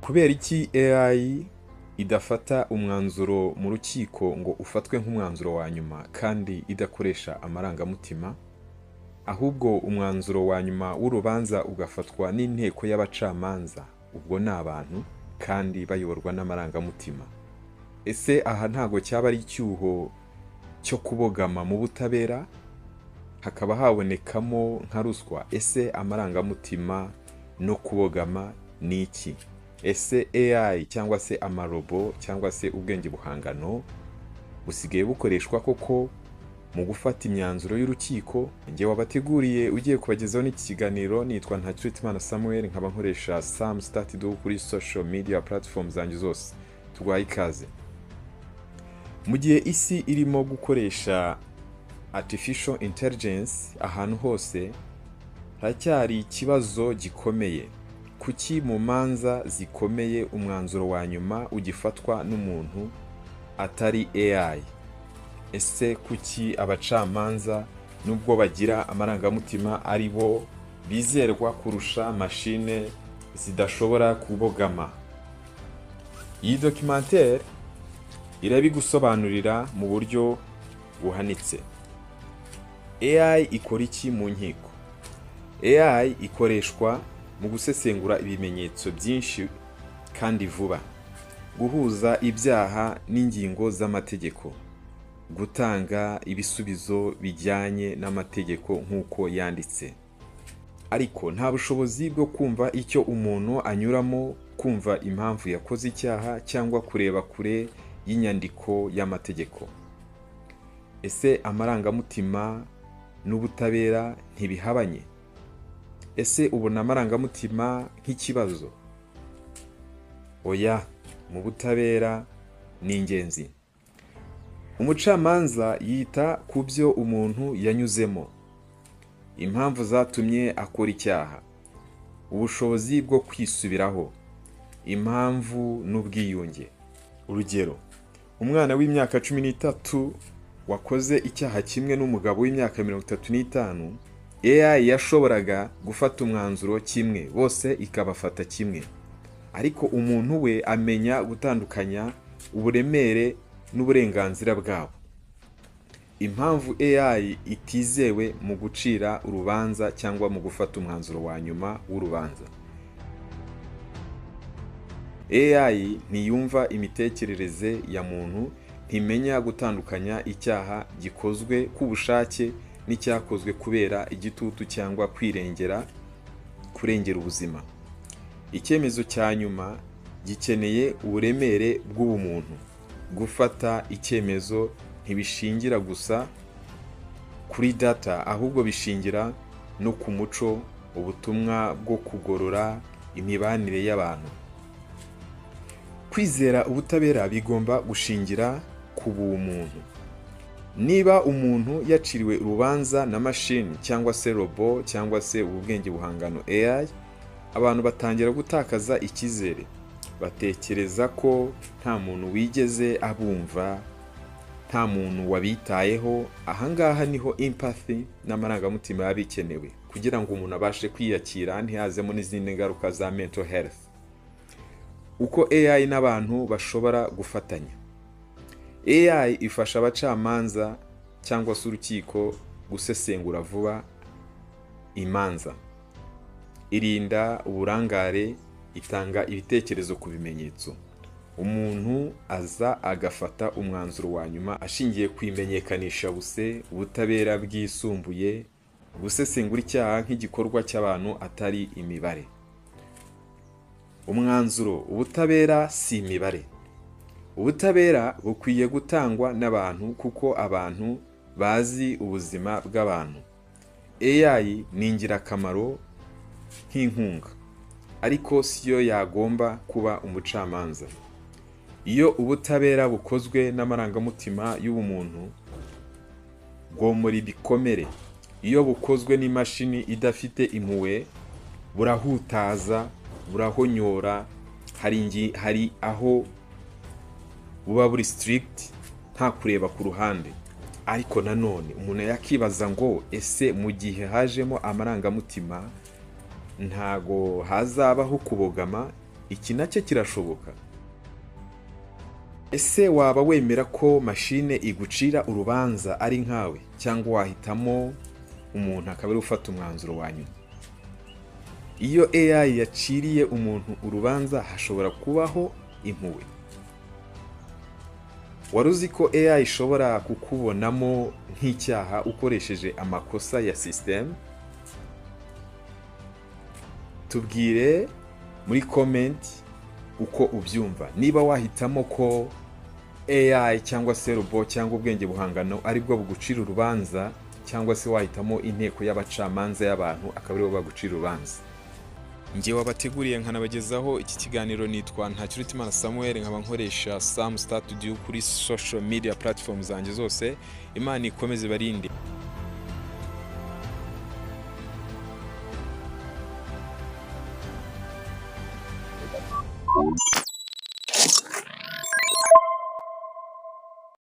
Kubera iki AI idafata umwanzuro mu rukiko ngo ufatwe nk'umwanzuro wa nyuma kandi idakoresha amarangamutima, ahubwo umwanzuro wa nyuma w'urubanza ugafatwa n'inteko y'abacamanza, ubwo ni abantu kandi bayoborwa n'amarangamutima? Ese aha ntago cyaba ari icyuho cyo kubogama mu butabera, hakaba habonekamo nka ruswa? Ese amarangamutima no kubogama ni iki? Ese AI cyangwa se amarobo cyangwa se ubwenge buhangano busigaye bukoreshwa koko mu gufata imyanzuro y'urukiko? Njye wabateguriye, ugiye kubagezaho n'iki kiganiro, nitwa Ntakirutimana Samuel, nkaba nkoresha Sam Statido kuri social media platform zanjye zose. Tuguhaye ikaze. Mu gihe isi irimo gukoresha artificial intelligence ahantu hose, haracyari ikibazo gikomeye: kuki mu manza zikomeye umwanzuro wa nyuma ugifatwa n'umuntu, atari AI? Ese kuki abacamanza, nubwo bagira amarangamutima, ari bo bizerwa kurusha mashine zidashobora kubogama? Iyi documentaire irabigusobanurira mu buryo buhanitse. AI ikora iki mu nkiko? AI ikoreshwa mu gusesengura ibimenyetso byinshi kandi vuba, guhuza ibyaha n'ingingo z'amategeko, gutanga ibisubizo bijyanye n'amategeko nk'uko yanditse, ariko nta bushobozi bwo kumva icyo umuntu anyuramo, kumva impamvu yakoze icyaha cyangwa kureba kure y'inyandiko y'amategeko. Ese amarangamutima n'ubutabera ntibihabanye? Ese ubona amarangamutima nk'ikibazo? Oya, mu butabera ni ingenzi. Umucamanza yita ku byo umuntu yanyuzemo, impamvu zatumye akora icyaha, ubushobozi bwo kwisubiraho, impamvu n'ubwiyunge. Urugero, umwana w'imyaka 13 wakoze icyaha kimwe n'umugabo w'imyaka 35, AI yashoboraga gufata umwanzuro kimwe, bose ikabafata kimwe, ariko umuntu we amenya gutandukanya uburemere n'uburenganzira bwabo. Impamvu AI itizewe mu gucira urubanza cyangwa mu gufata umwanzuro wa nyuma w'urubanza: AI ntiyumva imitekerereze ya muntu, ntimenya gutandukanya icyaha gikozwe ku bushake n'icyakozwe kubera igitutu cyangwa kwirengera, kurengera ubuzima. Icyemezo cya nyuma gikeneye uburemere bw'ubumuntu. Gufata icyemezo ntibishingira gusa kuri data, ahubwo bishingira no ku muco, ubutumwa bwo kugorora imibanire y'abantu. Kwizera ubutabera bigomba gushingira ku bumuntu. Niba umuntu yaciriwe urubanza na mashini cyangwa se robo cyangwa se ubu bwenge buhangano AI, abantu batangira gutakaza icyizere, batekereza ko nta muntu wigeze abumva, nta muntu wabitayeho. Ahangaha niho empathy n'amarangamutima biba bikenewe kugira ngo umuntu abashe kwiyakira, ntihazemo n'izindi ngaruka za mental health. Uko AI n'abantu bashobora gufatanya: AI ifasha abacamanza cyangwa se urukiko gusesengura vuba imanza, irinda uburangare, itanga ibitekerezo ku bimenyetso. Umuntu aza agafata umwanzuro wa nyuma ashingiye ku imenyekanishabuse, ubutabera bwisumbuye, gusesengura icyaha nk'igikorwa cy'abantu atari imibare. Umwanzuro: ubutabera si imibare. Ubutabera bukwiye gutangwa n'abantu kuko abantu bazi ubuzima bw'abantu. AI ni ingirakamaro nk'inkunga, ariko siyo yagomba kuba umucamanza. Iyo ubutabera bukozwe n'amarangamutima y'ubumuntu, bwomora ibikomere. Iyo bukozwe n'imashini idafite impuhwe, burahutaza, burahonyora. Hari aho buba buri strict, nta kureba ku ruhande. Ariko nanone umuntu yakibaza ngo: ese mu gihe hajemo amarangamutima, ntago hazabaho kubogama? Iki nacyo kirashoboka. Ese waba wemera ko mashine igucira urubanza ari nkawe, cyangwa wahitamo umuntu akaba ari ufata umwanzuro wa nyuma? Iyo AI yaciriye umuntu urubanza, hashobora kubaho impuhwe? Wari uzi ko AI ishobora kukubonamo nk'icyaha ukoresheje amakosa ya sisitemu? Tubwire muri comment uko ubyumva, niba wahitamo ko AI cyangwa se robot cyangwa ubwenge buhangano aribwo bugucira urubanza, cyangwa se wahitamo inteko y'abacamanza y'abantu akaba aribo bagucira urubanza. Njye wabateguriye nkanabagezaho iki kiganiro nitwa Ntakirutimana Samuel, nkaba nkoresha Sam Studio kuri social media platform zanjye zose. Imana ikomeze barinde.